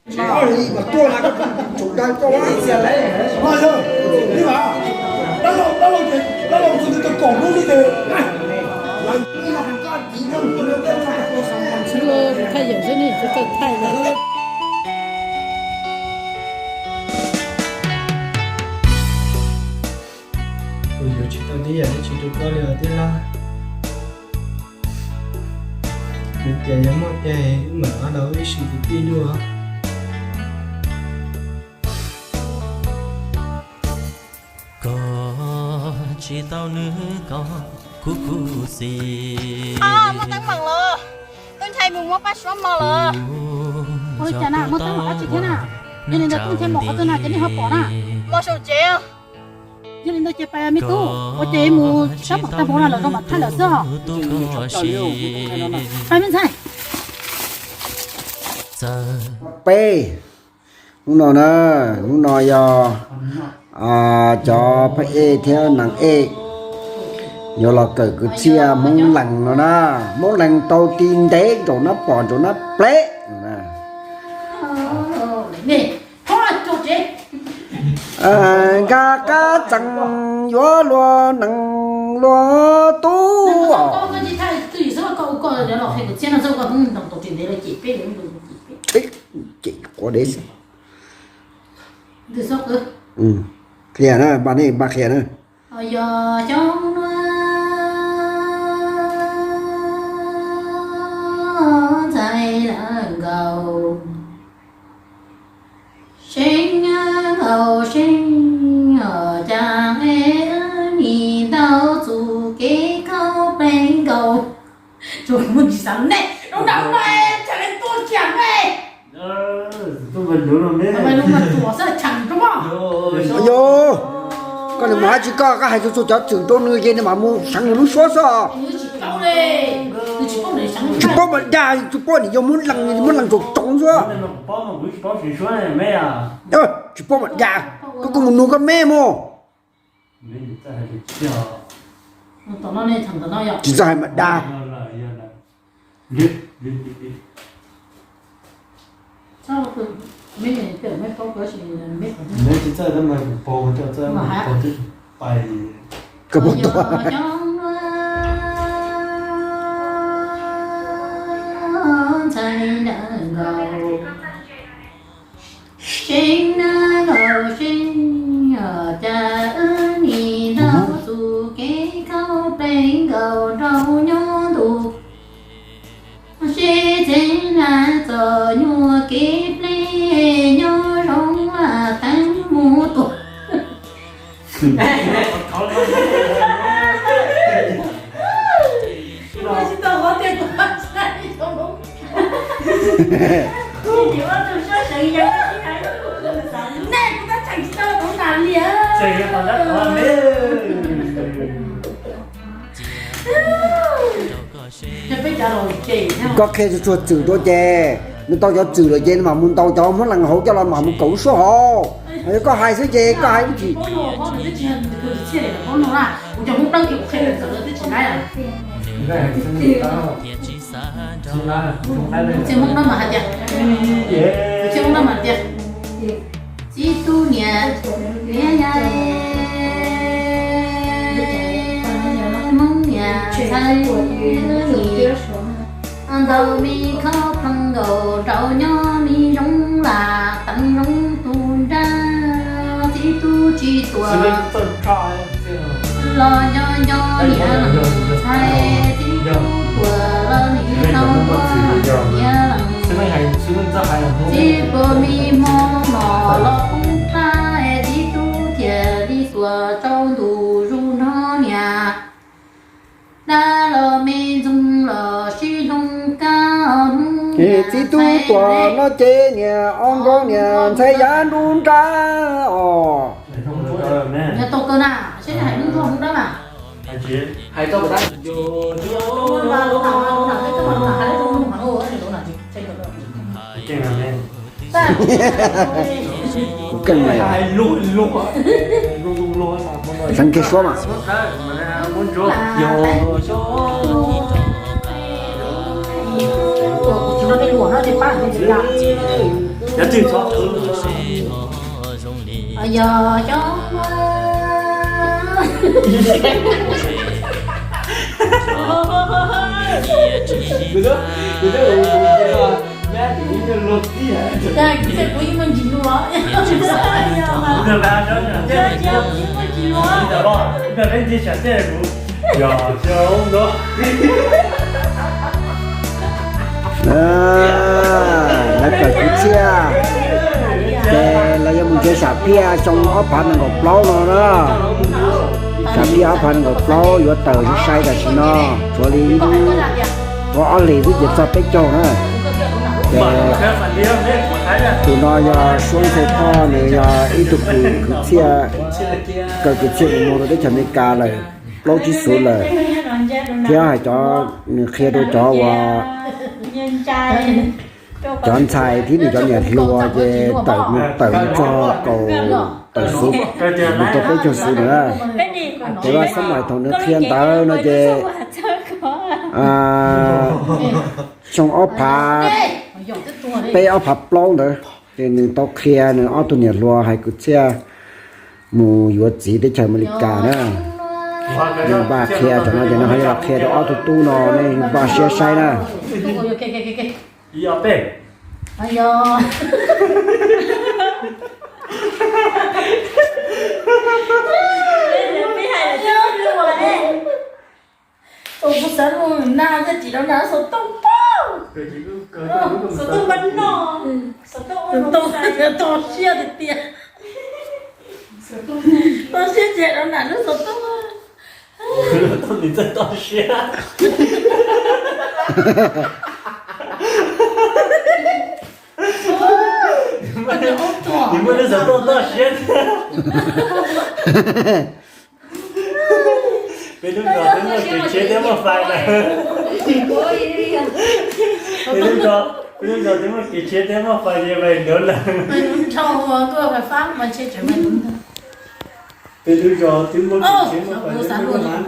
Thaij yam xwb ne, txawj thaij li. Kuv yuav tsis tau tib yam dab tsi rau koj li os tij laug. Kuv tias yog muaj tiag wb mam rov los ib sim kwv tij dua. Koj tsis tau nws koj kuv kuv xis. Muaj teeb meem los, Tub Nchai mus muab Paj Suab mos los. Ua li cas na, muaj teeb meem dab tsi thiab na? Yog li ntawd Tub Nchai mos qhov twg na, ces nej ho pom na. Mos saum tsev. Yog li ntawd ces pais me tub, ua ces mus sab pom tag npaum no lawm, zoo mam thaij lawm xwb os. Pais me ntxhais. Peb, hnub no na, hnub no yog cov phab ej thiab nees ej yuav los kawm kwv txhiaj Hmoob Lees no na. Hmoob Lees tau ti ntev nraum no pom nraum no pleb. Nkag qab txee yuav luag nees luag tub os. Ces quav dev xwb. Qhia na, npaj ne, npaj qhia na. Yog xyoo no ntxhais lawv nkaus, seeb nkaus seeb os, cas es nim ntau txuj kev khaub pleev nkaus. Tsuas muaj tsis xav nej rau nram no es tseem tuaj kiag me. Yog, koj nws mas dab tsi koj, koj hais txhua txhua cov txwm rau nws ces nws mam mus seev nws lub suab xwb. Tsis paub mam dag, tsis paub nim yog muab lees, muab lees tsaus tsaus xwb. Tsis paub mam dag, koj kuj mus nug koj me mus. Tsis txawj hais mam dag. Koj puas tuag? Seeb na los seeb os, cas wb nim ntau txuj kev khaub pleev nkaus rau nyob ntu. Seb txheeb na txom nyuag kev pleb nyob zoo teeb mus tuag. Nej kuv tab tseem tsis tau tau nas li. Koj qhia tsuag tsuag txwm rau ces nws tau cov txwm lawm ces nws mam mus ntaus cov Hmoob Lees hauv coj los mam mus kaum lub suab hauv. Yog koj hais xwb ces koj hais ib tsis Txiv Hmoob no mas hais tias, txiv Hmoob no mas tias, txiv tub niam, niam yau, Hmoob niam ntxhais, ntau me khob pheej nkaus rau nyob me zoo lam teev zoo tus nrab, txiv tub tsis tuam los nco nco niam ntxhais, txiv tub tuam los nim no ua niam lees, txiv tuam me hmo no los poob qab, txiv tub thiaj li tuam rau ntu zus nrog niam. Dab los me ntxoog los sib hloo kab hnub niam txiv tub tuam no ces niam o nkaus niam ntxhais yav nruab nrab os. Tau kawg na, seb hais nruab nrab mas. Kuv keej na. Seev kiag suab mas. Yog twg txhob qhwv. Yog xyov. Kuv twb, kuv twb ua kuv ua nyab ces ib nyuag luag tib. Kuv ib muaj ntsis luag. Kuv ib muaj ntsis luag. Yog xyov no. Lawv kawm kwv txhiaj, ces lawv yuav mus nrhiav sam phiaj xyoo ob phav nees nkaum plaub no na. Sam phiaj ob phav nees nkaum plaub yuav tawm sai sai tam sim no, tshuav li ua ob hlis xwb ces txog peb caug na. Ces tus no yog Suab Ntxhais Thoj, nws yog ib tug kwv, kwv txhiaj, kawm kwv txhiaj mus rau teb chaws Amelikas lawm plaub tsib xus lawm, thiab hais cov, nws qhia rau cov uas cov ntxhais thiab nws cov niam hluas ces tawm, tawm mus txog kaum, tawm xus, mus rau peb caug xus na. Ces Vaj Xab Maim thaum nws qhia ntawd no ces xyoo ob phav peb ob phav plaub ntawd ces nws tau qhia nws ob tug niam hluas hais kwv txhiaj mus yuav txiv teb chaws Amelikas na. Nws npaj qhia tam no ces nws ho yuav los qhia rau ob tug tub no, nej npaj siab saib na. Tus kuv xav mus na, tej tsis rau na xov tooj pab. Xov tooj pab no. Xov tooj toj siab tiag tiag. Toj siab ces rau na lub xov tooj. Toj siab. Nws muaj lub xov tooj toj siab. Peb lub zos twb muaj kev tshiab thiab muaj fais lawm. Peb lub zos, peb lub zos twb muaj kev tshiab thiab muaj fais ces vais ntuav lawm. Peb lub zos twb muaj kev tshiab muaj fais lawm.